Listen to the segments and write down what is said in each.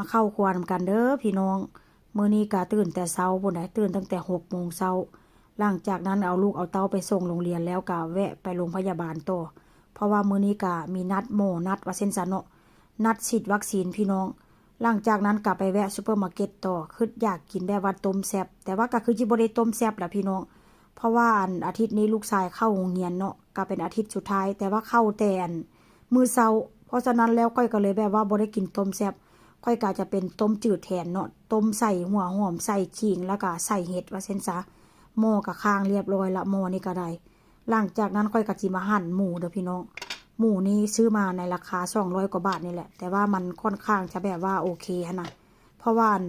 ເຂົ້າຄົວນຳກັນເດີພີ່ນ້ອງ. ມື້ນີ້ກະຕື່ນແຕ່ເຊົ້າພຸ້ນໃດ໋ ຕື່ນຕັ້ງແຕ່ຫົກໂມງເຊົ້າ. ຫຼັງຈາກນັ້ນເອົາລູກເອົາເຕົ້າໄປສົ່ງໂຮງຮຽນແລ້ວ ກະແວະໄປໂຮງພະຍາບານຕໍ່ ເພາະວ່າມື້ນີ້ກະມີນັດໝໍນັດວ່າຊັ້ນຊະເນາະ ນັດສີດວັກຊີນພີ່ນ້ອງ. ຫຼັງຈາກນັ້ນກະໄປແວະຊຸບເປີມາເກັດຕໍ່ ຄຶດຢາກກິນແບບວ່າຕົ້ມແຊບ ແຕ່ວ່າກະຄືຊິບໍ່ໄດ້ຕົ້ມແຊບລະພີ່ນ້ອງ ເພາະວ່າອັນອາທິດນີ້ລູກຊາຍເຂົ້າໂຮງຮຽນເນາະ ກະເປັນອາທິດສຸດທ້າຍ ແຕ່ວ່າເຂົ້າແຕ່ອັນ ມື້ເຊົ້າ. ເພາະສະນັ້ນແລ້ວຂ້ອຍກໍເລີຍແບບວ່າບໍ່ໄດ້ກິນຕົ້ມແຊບ ຂ້ອຍກໍຈະເປັນຕົ້ມຈືດແທນເນາະ ຕົ້ມໃສ່ຫົວຫອມ ໃສ່ຂີງ ແລ້ວກໍໃສ່ເຫັດວ່າຊັ້ນຊະ. ໝໍ້ກໍຄ້າງລຽບຮ້ອຍລະ ໝໍ້ນີ້ກໍໄດ້. ຫຼັງຈາກນັ້ນຂ້ອຍກໍຊິມາຫັນໝູເດີພີ່ນ້ອງ. ໝູນີ້ຊື້ມາໃນລາຄາສອງຮ້ອຍກວ່າບາດນີ້ແຫຼະ ແຕ່ວ່າມັນຄ່ອນຂ້າງຈະແບບວ່າໂອເຄຫັ້ນນະ ເພາະວ່າອັນ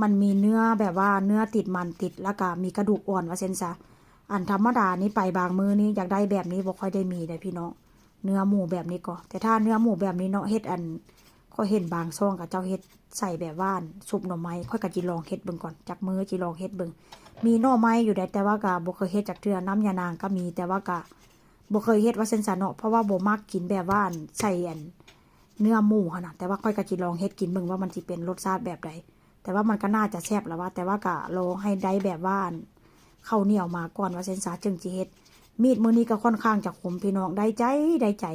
ມັນມີເນື້ອແບບວ່າເນື້ອຕິດມັນຕິດ ແລ້ວກະມີກະດູກອ່ອນວ່າຊັ້ນຊະ. ອັນທຳມະດານີ້ໄປບາງມື້ນີ້ຢາກໄດ້ແບບນີ້ບໍ່ຄ່ອຍໄດ້ມີເດ້ພີ່ນ້ອງ ເນື້ອໝູແບບນີ້ກໍ. ແຕ່ຖ້າເນື້ອໝູແບບນີ້ເນາະ ເຮັດອັນ ຂ້ອຍເຫັນບາງຊ່ອງເຂົາເຈົ້າເຮັດໃສ່ແບບວ່າອັນຊຸບໜໍ່ໄມ້ ຂ້ອຍກໍຊິລອງເຮັດເບິ່ງກ່ອນ ຈັກມື້ຊິລອງເຮັດເບິ່ງ. ມີໜໍ່ໄມ້ຢູ່ໃດ໋ ແຕ່ວ່າກໍບໍ່ເຄີຍເຮັດຈັກເທື່ອ ນ້ຳຍານາງກໍມີ ແຕ່ວ່າກໍບໍ່ເຄີຍເຮັດວ່າຊັ້ນຊະເນາະ ເພາະວ່າບໍ່ມັກກິນແບບວ່າອັນໃສ່ອັນ ເນື້ອໝູຫັ້ນນະ. ແຕ່ວ່າຂ້ອຍກໍຊິລອງເຮັດກິນເບິ່ງວ່າມັນຊິເປັນລົດຊາດແບບໃດ ແຕ່ວ່າມັນກໍໜ້າຈະແຊບລະວ່າ ແຕ່ວ່າກໍລໍໃຫ້ໄດ້ແບບວ່າ ເຂົ້າໜຽວມາກ່ອນວ່າຊັ້ນຊະ ຈຶ່ງຊິເຮັດ. ມີດມື້ນີ້ກໍຄ່ອນຂ້າງຈະຄົມພີ່ນ້ອງ ໄດ້ໃຈ ໄດ້ໃຈ.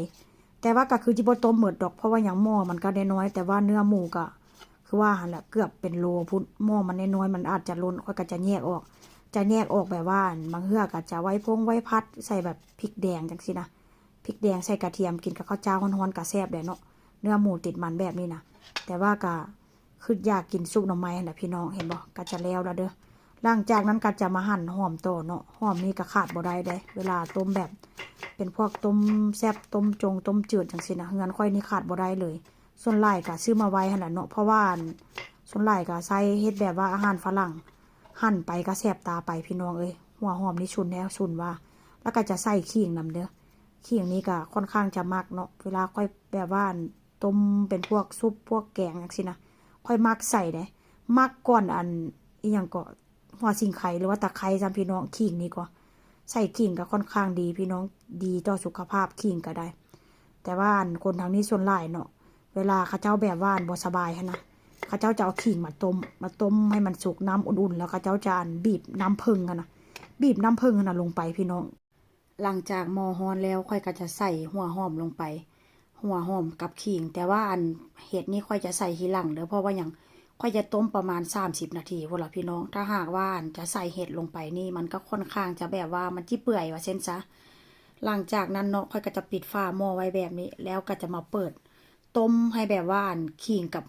ແຕ່ວ່າກໍຄືຊິບໍ່ຕົ້ມໝົດດອກ ເພາະວ່າຫຍັງ ໝໍ້ມັນກໍນ້ອຍໆ ແຕ່ວ່າເນື້ອໝູກໍຄືວ່າຫັ້ນແຫຼະ ເກືອບເປັນໂລພຸ້ນ ໝໍ້ມັນນ້ອຍໆ ມັນອາດຈະລົ້ນ. ຂ້ອຍກໍຈະແຍກອອກ ຈະແຍກອອກແບບວ່າ ບາງເທື່ອກໍຈະໄວ້ພົງໄວ້ຜັດ ໃສ່ແບບພິກແດງຈັ່ງຊີ້ນະ ພິກແດງໃສ່ກະທຽມ ກິນກັບເຂົ້າຈ້າວຮ້ອນໆ ກໍແຊບແຫຼະເນາະ ເນື້ອໝູຕິດມັນແບບນີ້ນະ. ແຕ່ວ່າກໍຄຶດຢາກກິນຊຸບໜໍ່ໄມ້ຫັ້ນແຫຼະພີ່ນ້ອງ ເຫັນບໍ່ ກໍຈະແລ້ວລະເດີ. ຫຼັງຈາກນັ້ນກໍຈະມາຫັນຫອມຕໍ່ເນາະ ຫອມນີ້ກໍຂາດບໍ່ໄດ້ເດ້ ເວລາຕົ້ມແບບເປັນພວກຕົ້ມແຊບ ຕົ້ມຈົງ ຕົ້ມຈືດຈັ່ງຊີ້ນະ ເຮືອນຂ້ອຍນີ້ຂາດບໍ່ໄດ້ເລີຍ. ສ່ວນຫຼາຍກໍຊື້ມາໄວ້ຫັ້ນແຫຼະເນາະ ເພາະວ່າອັນ ສ່ວນຫຼາຍກໍໃສ່ເຮັດແບບວ່າອາຫານຝຣັ່ງ ຫັນໄປກໍແສບຕາໄປພີ່ນ້ອງເອີຍ. ຫົວຫອມນີ້ຊຸນແທ້ ຊຸນວ່າ. ແລ້ວກໍຈະໃສ່ຂີງນຳເດີ ຂີງນີ້ກໍຄ່ອນຂ້າງຈະມັກເນາະ ເວລາຂ້ອຍແບບວ່າອັນ ຕົ້ມເປັນພວກຊຸບພວກແກງຈັ່ງຊີ້ນະ ຂ້ອຍມັກໃສ່ເດ້ ມັກກ່ອນອັນ ອີ່ຫຍັງເກາະ ຫົວສີໄຄ ຫຼືວ່າຕະໄຄຊ້ຳພີ່ນ້ອງ. ຂີງນີ້ກໍ ໃສ່ຂີງກໍຄ່ອນຂ້າງດີພີ່ນ້ອງ ດີຕໍ່ສຸຂະພາບ ຂີງກໍໄດ້. ແຕ່ວ່າອັນຄົນທາງນີ້ສ່ວນຫຼາຍເນາະ ເວລາເຂົາເຈົ້າແບບວ່າອັນບໍ່ສະບາຍຫັ້ນນະ ເຂົາເຈົ້າຈະເອົາຂີງມາຕົ້ມ ມາຕົ້ມໃຫ້ມັນສຸກ ນ້ຳອຸ່ນໆ ແລ້ວເຂົາເຈົ້າຈະອັນ ບີບນ້ຳເຜິ້ງຫັ້ນນະ ບີບນ້ຳເຜິ້ງຫັ້ນນະລົງໄປພີ່ນ້ອງ. ຫຼັງຈາກໝໍ້ຮ້ອນແລ້ວ ຂ້ອຍກໍຈະໃສ່ຫົວຫອມລົງໄປ ຫົວຫອມກັບຂີງ. ແຕ່ວ່າອັນເຫັດນີ້ຂ້ອຍຈະໃສ່ທີຫຼັງເດີ ເພາະວ່າຫຍັງ ຂ້ອຍຈະຕົ້ມປະມານສາມສິບນາທີພຸ້ນລະພີ່ນ້ອງ. ຖ້າຫາກວ່າອັນຈະໃສ່ເຫັດລົງໄປນີ້ ມັນກໍຄ່ອນຂ້າງຈະແບບວ່າມັນຊິເປື່ອຍວ່າຊັ້ນຊະ. ຫຼັງຈາກນັ້ນເນາະ ຂ້ອຍກໍຈະປິດຝາໝໍ້ໄວ້ແບບນີ້ ແລ້ວກໍຈະມາເປີດຕົ້ມໃຫ້ແບບວ່າອັນຂີງກັບ